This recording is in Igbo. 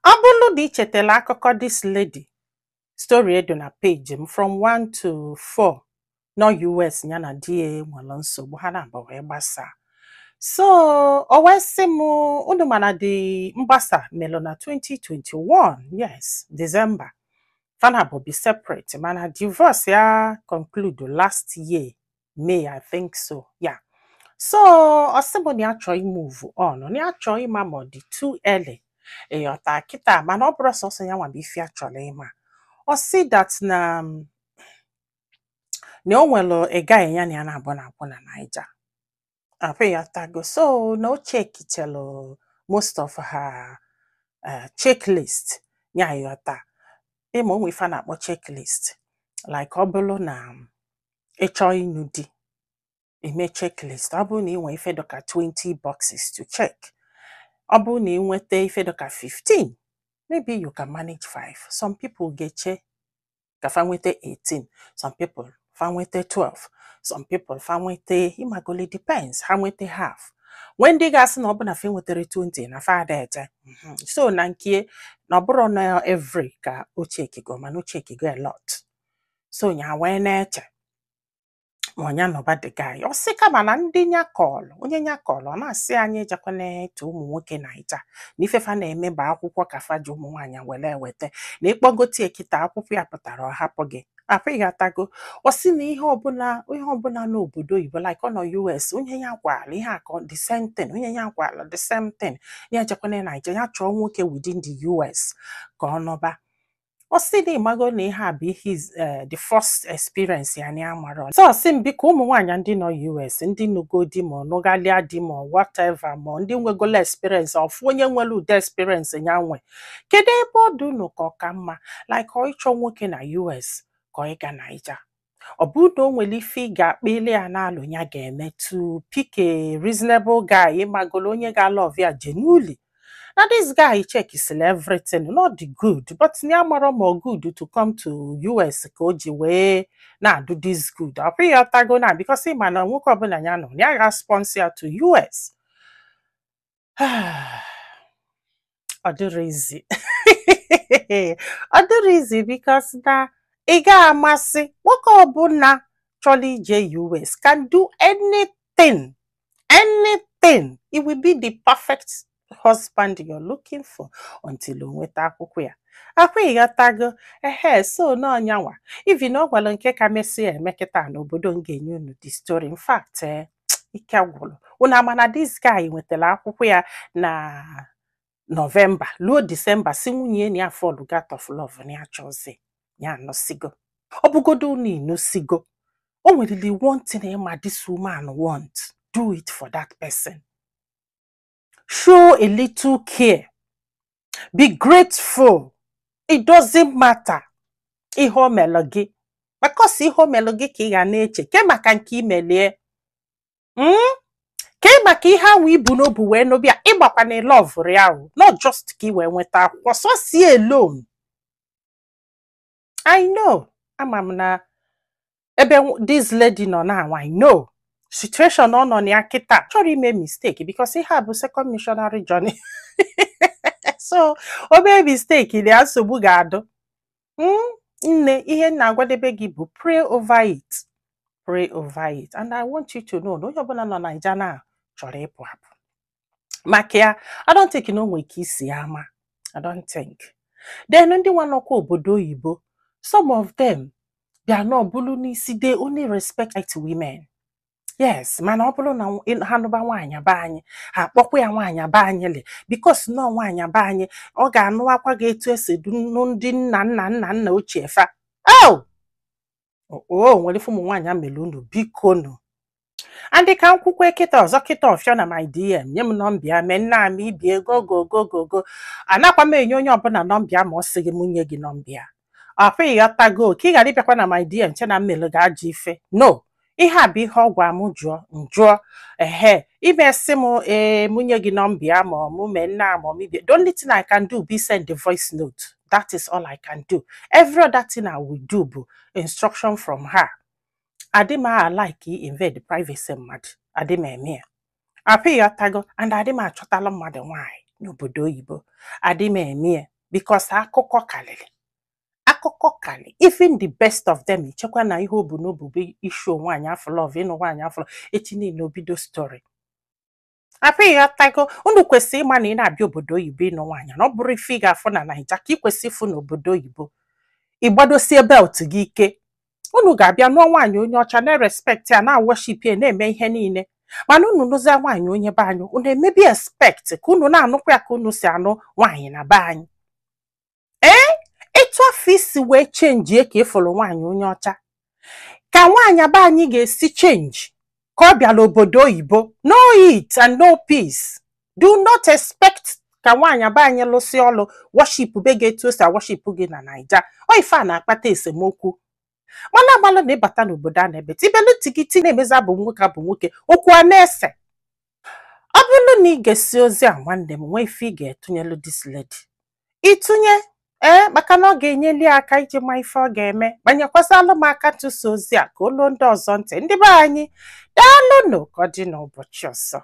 Ọ bụrụ na ị chetara akụkọ this lady story edo na page m from 1 to 4 nọ US, ya na di ya nwere nsogbu, ha na-abụ wee gbasaa. So o wee sị m unu, mana dị mgbasa melụ na 2021, yes, December. Fana bụ be separate, mana divorce ya conclude last year May, I think so, yeah. So ọ sị m na ya chọọ imove on, na ya chọọ ịma ma ọ dị too early ịghọta kịta. Mana ọ bụrụ sọsọ ya nwa bụ ife ya chọrọ ịma. Ọ sị that na o nwere a guy ya na ya na-abụ na-akwụ na Naija tago. So na o chekichelu most of her checklist ya, ịghọta, ịma onwe ife a na-akpọ checklist, like ọ bụrụ na ị chọọ ịnụ di, eme checklist. Ọ bụrụ na ị nwee ife dịka 20 boxes to check, ọ bụrụ na ị nweta ife dịka 15, maybe you can manage 5. Some people ga-eche ka fa nweta 18, some people fa nweta 12, some people fa nweta, ịmagoli, depends, ha nweta half. Nwee ndị ga-asị na ọ bụ na fa nwetara 20 na fa ada eje. So na nke na ọ bụrụ na every ka o chekigo, mana o chekigo a lot. So nya wee na-eche ma ọnya nọba the guy. Ọ sị kama na ndị nya kọlụ, onye nya kọlụ, ọ na-asị anyị ejekwana eto ụmụ nwoke Naija, na ifefa na-eme bụ akwụkwọ ka fa ji ụmụ nwaanyị were eweta, na ịkpọgotie kịta akwụkwọ ya pụtara, ọ hapụ gị apụ, ịghọtago. Ọ sị na ihe ọbụla, ihe ọbụla n'obodo oyibo, like ọ nọ US, onye ya gwara ihe akọ the same thing, onye ya gwara the same thing, ya ejekwana Naija, ya chọọ nwoke within the US ka ọ nọba. Ọ sị na ịmago na ihe a bụ his the first experience ya na ya mara. So ọ sị m biko, ụmụ nwaanyị ndị nọ US, ndị nụgo di ma ọ nụgalịa di ma ọ whatever, ma ndị nwegolo experience ọfụ, onye nwere ụdị experience ya nwe, kedu ebe ọ dị unu ka ọ ka mma, like ọ ịchọ nwoke na US ka ọ ịga Naija? Ọ bụrụ na o nwere ife ị ga-akpịli ya n'alụ ya ga-eme to pick a reasonable guy, ịmagolo, onye ga-alove ya genuinely. Na this guy checkisili everything, not the good, but ya mara ma ọ good to come to US ka o ji wee na-adụ this good. Ọ bụghị ọtago na because ịma na nwoke ọbụla ya nọ ya ga-sponsor ya to US. Ọ dịrị easy, ọ dịrị easy, because na ị ga-amasị nwoke ọbụla chọrọ ije US can do anything, anything. It will be the perfect husband you're looking for until o nweta akwụkwọ ya akwa, ịghọtago. Ehe, so n'ọnyanwa even ọ gwara nke ka mesịa eme kịta n'obodo m ga-enye unu the story. In fact, ike gwụrụ unu ama na this guy nwetara akwụkwọ ya na November, luo December, si nwunye na ya fall out of love, na ya chọzi ya anụsigo. Ọ bụgodo unu ịnụsigo, o nwerili one thing ịma this woman want, do it for that person. Show a little care, be grateful. It doesn't matter ihe o melụ gị, maka ọsọ ihe o melụ gị ka ị ga na-eche ke maka nke imelie, Ke maka ihe ahụ ibu n'obu wee n'obi a ịgbakwa na love ya ahụ, not just ka ị wee nweta akwụkwọ so si alone. I know, ama m na ebe this lady nọ now, I know situation ọ nọ na ya kịta, chọrọ ime mistake, because ihe a bụ second missionary journey. So o mee mistake na ya, nsogbu ga-adụ. Nne, ihe m na-agwadebe gị bụ pray over it, pray over it. And I want you to know na onye ọbụla nọ Naija na chọrọ ịpụ apụ maka ya, I don't think na o nwere ka isi ya ama. I don't think. Then ndị nwa nọkwa obodo oyibo, some of them bịa nọ bụrụ n'isi, they only respect white women, yes. Mana ọ bụrụ na ha nụba nwaanyị be anyị, ha akpọkwa ya nwaanyị be anyị le, because nọọ nwaanyị be anyị, ọ ga-anụwakwa gị etu esi nụ ndị nna nna nna nna ochie fa. Oh, o nwere ife ụmụ nwaanyị mere unu, biko nụ. Andị ka nkwukwe kịta ọzọ kịta ọfịa na my DM, nye m nọmba ya, mee nna m ibie go go go go go. Anakwa m enye onye ọbụla nọmba ya ma ọ sị gị m nye gị nọmba ya. Ọkwa ịghọtago? Ka ị ghara ịbịakwa na my DM che na m mere gị ajọ ife. No, ihe a bụ ihe ọ gwa m jụọ njụọ. Ehe, imesị m ee, mụ nye gị nọmba ya ma ọ mụ mee nna ma ọ mibie. The only thing I can do be send the voice note. That is all I can do. Every other thing I will do bụ instruction from her. Adị m a like invade privacy mmadụ, adị m eme ya apụ, ịghọtago. And adị m achọtala mmadụ nwaanyị n'obodo oyibo, adị m eme ya. Because akụkọ karịrị akụkọ karị. Even the best of them, ichekwa na ihe o bu n'obu bụ ishu nwaanyị afọ love, ịnụ nwaanyị afọ, echi niile obido story. Apụ ịghọtago? Unu kwesịrị ịma na ị na-abịa obodo oyibo ịnụ nwaanyị, na ọ bụrụ ife ị ga-afụ na Naija ka ị kwesịrị ịfụ n'obodo oyibo. Ịgbadosie belt gị ike. Unu ga-abịa nụọ nwaanyị onye ọcha, na-respect ya, na-worship ya, na-eme ihe niile. Mana unu nụzie nwaanyị onye be anyị, unu emebi expect ka unu na-anụkwa ya ka unu si anụ nwaanyị na be anyị. Ee, etu afọ isi wee change ka ịfụrụ nwaanyị onye ọcha, ka nwaanyị be anyị ga-esi change ka ọ bịara obodo oyibo. No eat and no peace. Do not expect ka nwaanyị be anyị lụsị ọlụ, worship be gị etu o si worship gị na Naija. Ọ ife a na-akpata esemokwu. Mana agbalụ na ịbata n'obodo a na-ebete ibelu tigiti na-emezi abụ nwoke, abụ nwoke, okwu a na-ese. Ọ bụrụ na ị ga-esi ozi a, nwanne m, nwee ife ị ga-etụnyelu this lady, ịtụnye ee, maka na ọ ga-enyeli aka iji ma ife ọ ga-eme. Banyekwazalụ m aka tụso ozi a ka o luo ndị ọzọ ntị. Ndị be anyị, daalụnụ. Ka ọ dị n'ụbọchị ọzọ.